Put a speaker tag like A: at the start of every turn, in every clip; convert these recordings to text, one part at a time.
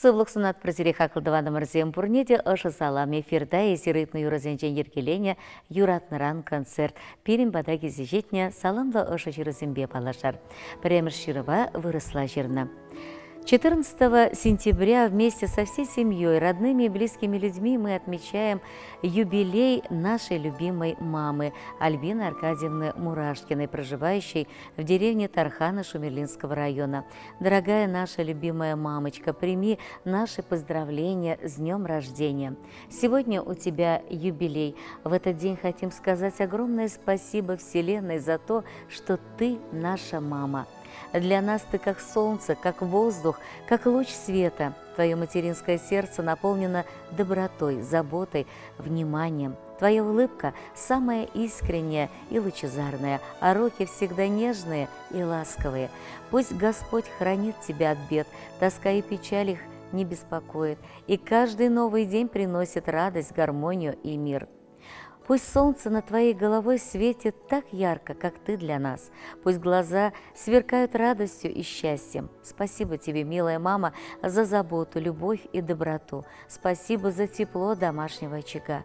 A: Сывлӑх сунатпӑр сире хаклӑ тӑванӑмӑрсем пурне те ӑшӑ салам эфирта эсир ыйтнӑ юрӑсенчен йӗркеленӗ юратнӑран концерт пирӗн пата килсе ҫитнӗ саламлӑ ӑшӑ ҫырусемпе паллашар. Пӗрремӗш ҫырӑва вырӑсла ҫырнӑ. 14 сентября вместе со всей семьей, родными и близкими людьми мы отмечаем юбилей нашей любимой мамы Альбины Аркадьевны Мурашкиной, проживающей в деревне Тархана Шумерлинского района. Дорогая наша любимая мамочка, прими наши поздравления с днем рождения. Сегодня у тебя юбилей. В этот день хотим сказать огромное спасибо Вселенной за то, что ты наша мама. Для нас ты как солнце, как воздух, как луч света. Твое материнское сердце наполнено добротой, заботой, вниманием. Твоя улыбка самая искренняя и лучезарная, а руки всегда нежные и ласковые. Пусть Господь хранит тебя от бед, тоска и печаль их не беспокоит, и каждый новый день приносит радость, гармонию и мир. Пусть солнце над твоей головой светит так ярко, как ты для нас. Пусть глаза сверкают радостью и счастьем. Спасибо тебе, милая мама, за заботу, любовь и доброту. Спасибо за тепло домашнего очага.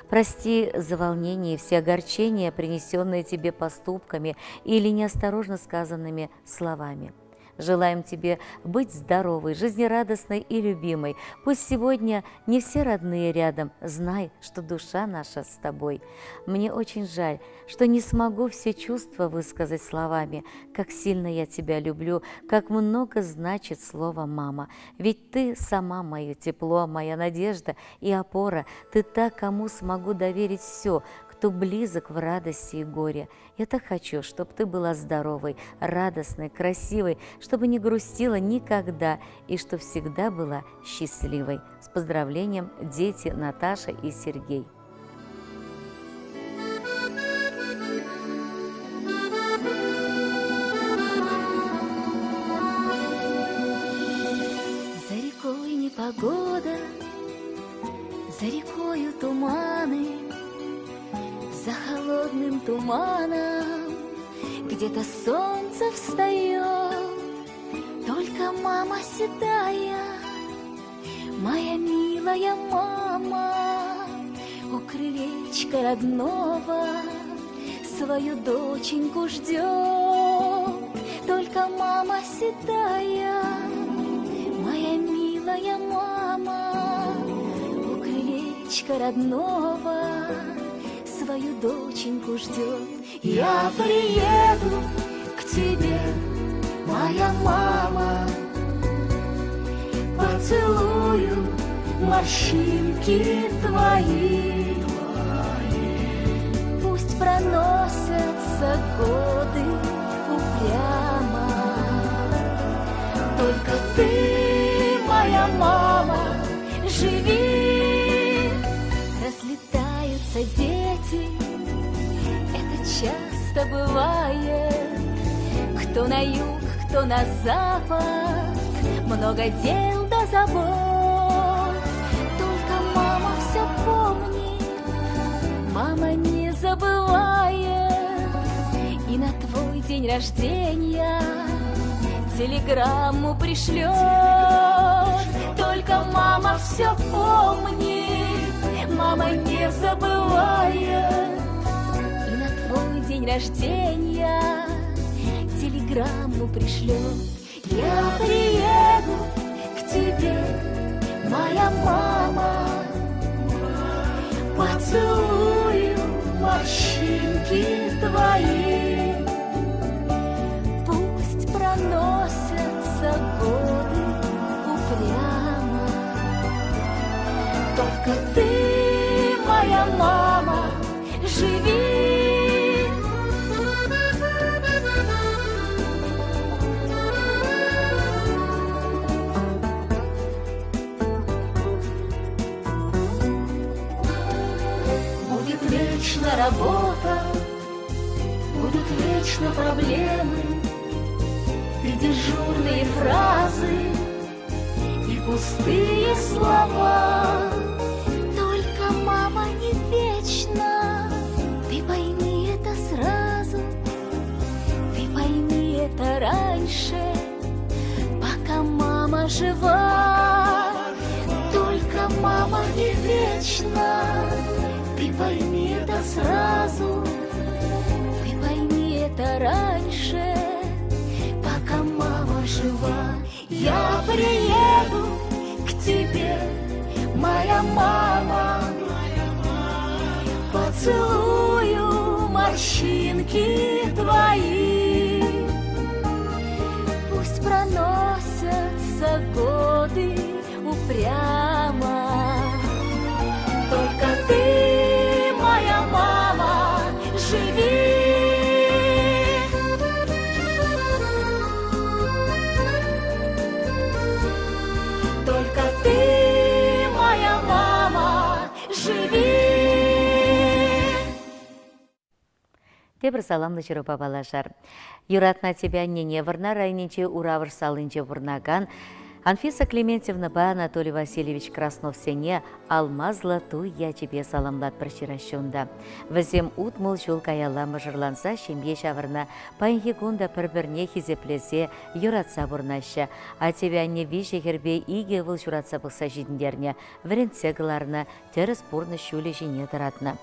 A: Прости за волнение и все огорчения, принесенные тебе поступками или неосторожно сказанными словами. Желаем тебе быть здоровой, жизнерадостной и любимой. Пусть сегодня не все родные рядом, знай, что душа наша с тобой. Мне очень жаль, что не смогу все чувства высказать словами, как сильно я тебя люблю, как много значит слово «мама». Ведь ты сама мое тепло, моя надежда и опора. Ты та, кому смогу доверить все, кто близок в радости и горе. Я так хочу, чтобы ты была здоровой, радостной, красивой, чтобы не грустила никогда и что всегда была счастливой. С поздравлением, дети Наташа и Сергей.
B: За рекой непогода, за рекою туманы, За холодным туманом Где-то солнце встает, Только мама седая, Моя милая мама, У крылечка родного Свою доченьку ждет. Только мама седая, Моя милая мама, У крылечка родного Свою доченьку ждет. Я приеду к тебе, моя мама, Поцелую морщинки твои. Пусть проносятся годы упрямо, Только ты, моя мама, живи. Разлетаются дети, это часто бывает. Кто на юг, кто на запад, много дел да забот. Только мама все помнит, мама не забывает. И на твой день рождения телеграмму пришлет. Только мама все помнит, мама не забывает. И на твой день рождения телеграмму пришлет. Я приеду к тебе, моя мама, Поцелую морщинки твои. Пусть проносятся годы упрямо, Только ты, моя мама, живи. Будет вечно работа, будут вечно проблемы И дежурные фразы, и пустые слова. Только мама не вечна, ты пойми это сразу, ты пойми это раньше, пока мама жива. не вечна, ты пойми это сразу, ты пойми это раньше, пока мама жива. Я приеду к тебе, моя мама, поцелую морщинки твои. Пусть проносятся годы упрямо, только ты, моя мама, живи. Только ты, моя мама, живи.
A: Тепӗр саламлӑ ҫырупа паллашар. Юратнӑ аттепе аннене Вӑрнар районӗнчи Уравӑш салинче пурӑнакан Анфиса Клементьевнӑпа Анатолий Васильевич Красновсене алмазлӑ туй ячӗпе саламлатпӑр ҫыраҫҫӗ унта. Вӗсем 60 ҫул каялла мӑшӑрланса ҫемье ҫавӑрнӑ, паянхи кун та пӗр-пӗрне хисеплесе, юратса пурӑнаҫҫӗ. Аттепе анне виҫӗ хӗрпе икӗ ывӑл ҫуратса пӑхса ҫитӗнтернӗ, вӗрентсе кӑларнӑ, тӗрӗс пурнӑҫ ҫулӗ ҫине тӑратнӑ.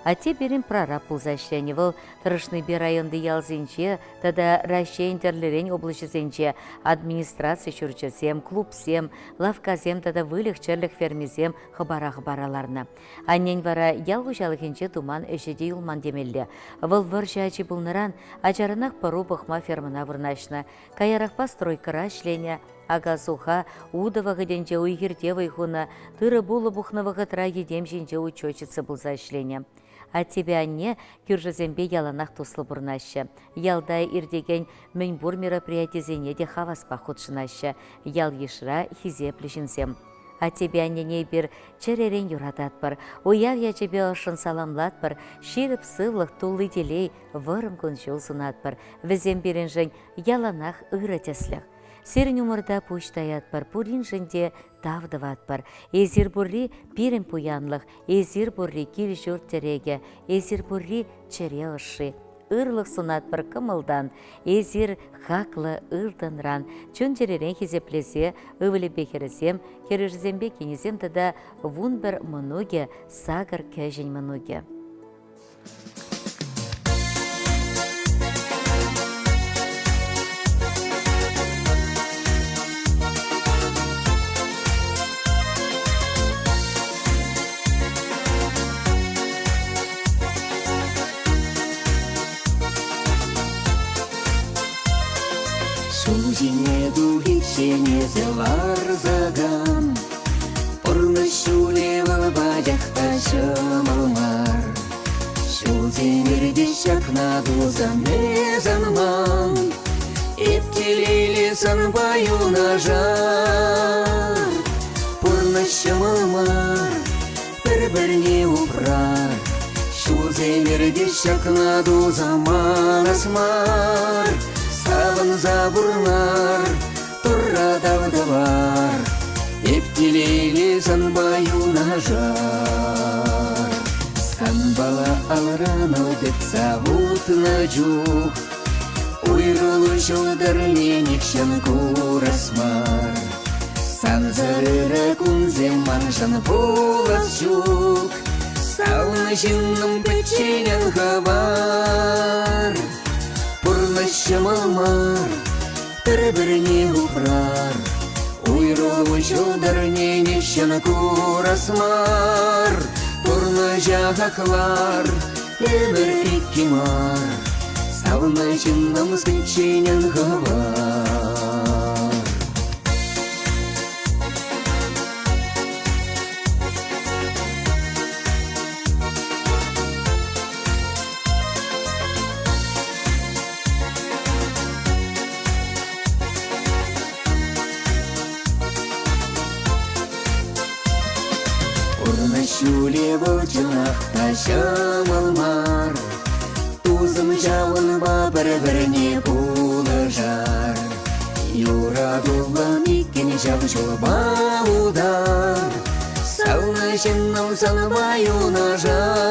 A: Атте пирӗн прораб пулса ӗҫленӗ. Вӑл тӑрӑшнипе районти ялсенче тата Раҫҫейӗн тӗрлӗрен облаҫӗсенче администраци ҫурчӗсем, клубсем, лавккасем тата выльӑх-чӗрлӗх фермисем хӑпара-хӑпара ларнӑ. Аннен вара ял хуҫалӑхӗнче туман ӗҫӗ те юлман темелле. Вӑл вӑрҫӑ ачи пулнӑран ачаранах пӑру пӑхма фермӑна вырнаҫнӑ. Каярахпа стройкӑра ӗҫленӗ. Ака-суха, утӑ вӑхӑтӗнче уй-хирте вӑй хунӑ, тырӑ-пулӑ пухнӑ вӑхӑтра йӗтем ҫинче учетчица пулса ӗҫленӗ. Аттепе анне кӳршӗсемпе яланах туслӑ пурӑнаҫҫӗ. Ялта иртекен мӗнпур мероприятисене те хаваспах хутшӑнаҫҫӗ. Ял-йышра хисеплӗ ҫынсем. Аттепе аннене эпир чӗререн юрататпӑр, уяв ячӗпе ӑшшӑн саламлатпӑр, ҫирӗп сывлӑх, тулли телей, вӑрӑм кун-ҫул сунатпӑр. Вӗсем пирӗншӗн яланах ырӑ тӗслӗх. Сирӗн умӑрта пуҫ таятпӑр, пуриншӗн те тав тӑватпӑр. Эсир пурри пирӗн пуянлӑх, эсир пурри кил-ҫурт тӗрекӗ, эсир пурри чӗре ӑшши. Ырлӑх сунатпӑр кӑмӑлтан, эсир хаклӑ ылтӑнран, чун-чӗререн хисеплесе ывӑлӗпе хӗрӗсем, хӗрӗшӗсемпе кинӗсем тата 11 мӑнукӗ, сакӑр кӗҫӗн мӑнукӗ.
C: Ҫул ҫине тухиччен эсӗ ларсакан Пурнӑҫ ҫулӗ вӑл пачах та ҫӑмӑл мар. Ҫулсем иртӗҫ ҫакна тусан эс ан ман. Эп телейлӗ санпа юнашар. Пурнӑҫ ҫӑмӑл мар, пӗр-пӗрне упрар. Ҫулсем иртӗҫ ҫакна тусан манас мар. Савӑнса пурнар, Турра тав тӑвар, эп телейлӗ санпа юнашар. Санпала алран ал тытса утнӑ чух уйрӑлу ҫӑлтӑрне нихҫан курас мар. Сансӑр ырӑ кунсем маншӑн пулас ҫук, савнӑ ҫыннӑм пӗччен ан хӑвар. Пурнӑҫ ҫӑмӑл мар, Пӗр-пӗрне упрар, уйрӑлу ҫӑлтӑрне нихҫан курас мар. Пурнӑҫа хаклар, ӗмӗр икки мар, савнӑ ҫыннӑм пӗччен ан хӑвар. Пурнӑҫ ҫулӗ вӑл чӑнах та ҫӑмӑл мар. Тусӑм ҫавӑнпа пӗр-пӗрне пулӑшар. Юратуллӑн иккӗн ҫав ҫулпа утар. Савнӑ ҫыннӑм санпа юнашар.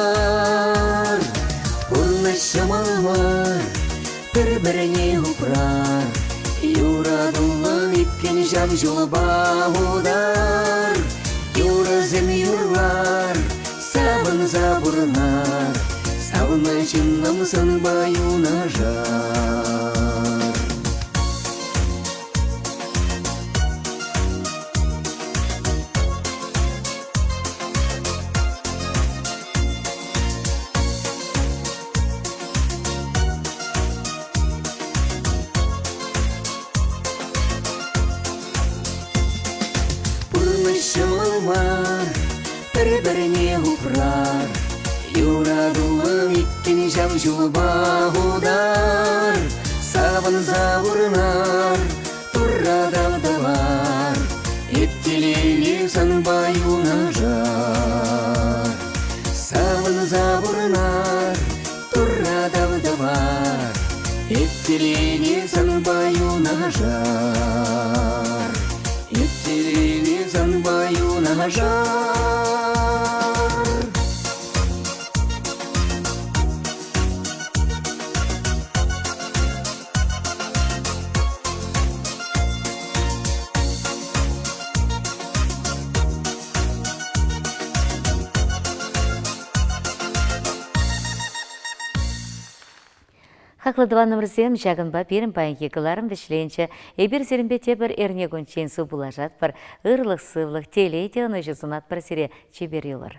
C: Пурнӑҫ ҫӑмӑл мар, пӗр-пӗрне упрар. Юратуллӑн иккӗн ҫав ҫулпа утар. Юрӑсем юрлар. ҫыннӑм санпа юнашар. Пурнӑҫ ҫӑмӑл мар, пӗр-пӗрне упрар. Юратуллӑн иккӗн ҫав ҫулпа утар. Савӑнса пурӑнар, Турра тав тӑвар. Эп телейлӗ санпа юнашар. Савӑнса пурӑнар, Турра тав тӑвар. Эп телейлӗ санпа юнашар. Эп телейлӗ санпа юнашар.
A: Хаклӑ тӑванӑмӑрсем, ҫакӑнпа пирӗн паянхи кӑларӑм вӗҫленчӗ. Эпир сирӗнпе тепӗр эрнекунччен сывпуллашатпӑр. Ырлӑх-сывлӑх, телей те ӑнӑҫу сунатпӑр сире. Чипер юлӑр.